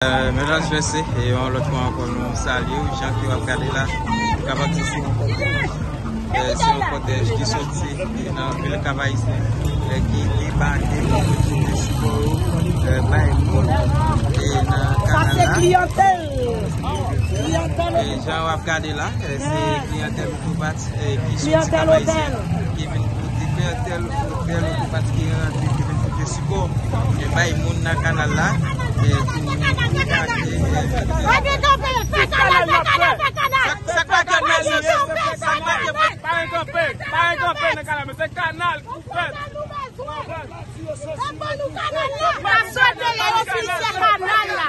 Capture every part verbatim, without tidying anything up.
Medam, mesye, e yon lòt fwa ankò, nou salye w. Jan ke w ap gade la, ou kapab di se yon kòtèj, e, se yon kòtèj ki soti nan vil Kap Ayisyen, e, ki debake pou pote sipò yo, e, bay moun, e, nan kanal la. E jan w ap gade la, e, se kliyantèl Otopat, e, ki soti Kap Ayisyen, ki vin pote, kliyantèl otèl Otopat ki rantre, ki vin pote sipò, e, bay moun nan kanal la, e, pou debake, e, sa k pa gen kanal nan, sa k pa gen, pa gen kanpe, pa gen kanpe nan kanal, men se kanal ki fèt. N ap swete lè yo fin fè kanal la.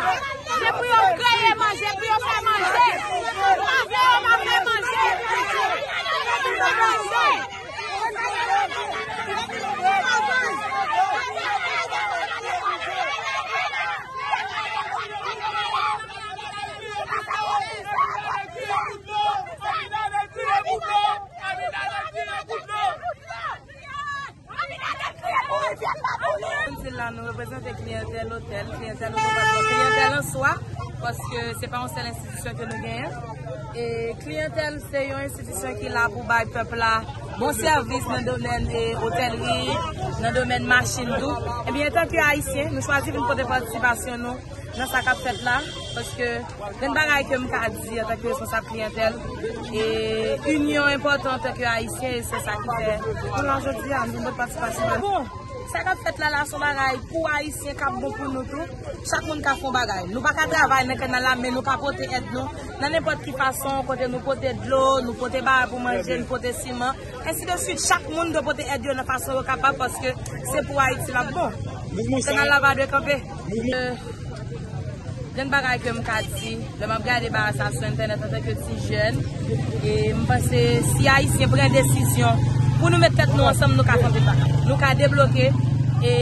Se pou yo kreye manje, pou yo fè manje. Lave yo, n ap fè manje. N ap fè manje. Moun di la, nou reprezante kliyantèl otèl, kliyantèl otèl, kliyantèl an swa, paske se pa yon sèl enstitisyon ke nou genyen. E kliyantèl se yon enstitisyon ki la pou bay pèp la bon sèvis nan domèn, e, otèlri, nan domèn machin tou. Ebyen, antanke Ayisyen, nou chwazi vin pote patisipasyon nou nan sa k ap fèt la, paske gen bagay ke m ka di antanke responsab kliyantèl, e inyon enpòtan antanke Ayisyen, e se sa ki fè nou la jodi a, nou vin pote patisipasyon. Bon, sa k ap fèt la, la se yon bagay pou Ayisyen k ap bon pou nou tou. Chak moun ka fè yon bagay. Nou pa ka travay nan kanal la, men nou ka pote èd nou nan nenpòt ki fason, kote nou pote dlo, nou pote bagay pou manje, nou pote siman, ensi de swit. Chak moun dwe pote èd yo nan fason yo kapab, paske se pou Ayiti l ap bon. Kanal la pa dwe kanpe. E, gen bagay ke m ka di, lè m ap gade bagay sa sou entènèt antanke ti jèn, e m panse si Ayisyen pran desizyon pou nou met tèt nou ansanm, nou ka fè anpil bagay. Nou ka debloke, e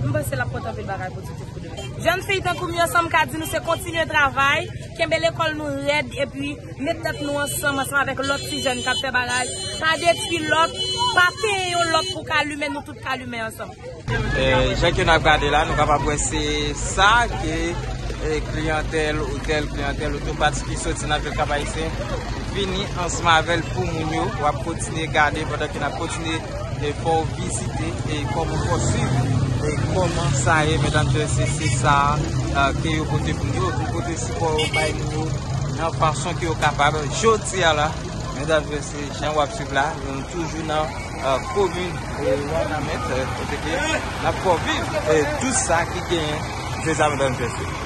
m panse l ap pote anpil bagay pozitif pou demen. Jèn fi tankou m yo, sa m ka di nou se kontinye travay, kenbe lekòl nou rèd, epi met tèt nou ansanm, ansanm avèk lòt ti jèn k ap fè bagay. Pa detwi lòt, pa penyen yon lòt pou ka limen, nou tout ka limen ansanm. E, jan ke n ap gade la, nou kapab wè se sa ke, e, kliyantèl otèl, kliyantèl Otopat ki soti nan vil Kap Ayisyen vini ansanm avè l pou moun yo. W ap kontinye gade pandan ke n ap kontinye, e, fè w vizite, e, kòman fè w swiv, e, kòman sa ye, medam, mesye, se sa, e, ke yo pote pou nou yo, pou pote sipò yo bay moun yo nan fason ke yo kapab. Jodi a la, medam, mesye, jan w ap swiv la, nou toujou nan, e, komin, e, Wanament, e, kote ke n ap fè w viv, e, tout sa ki genyen, se sa, medam, mesye.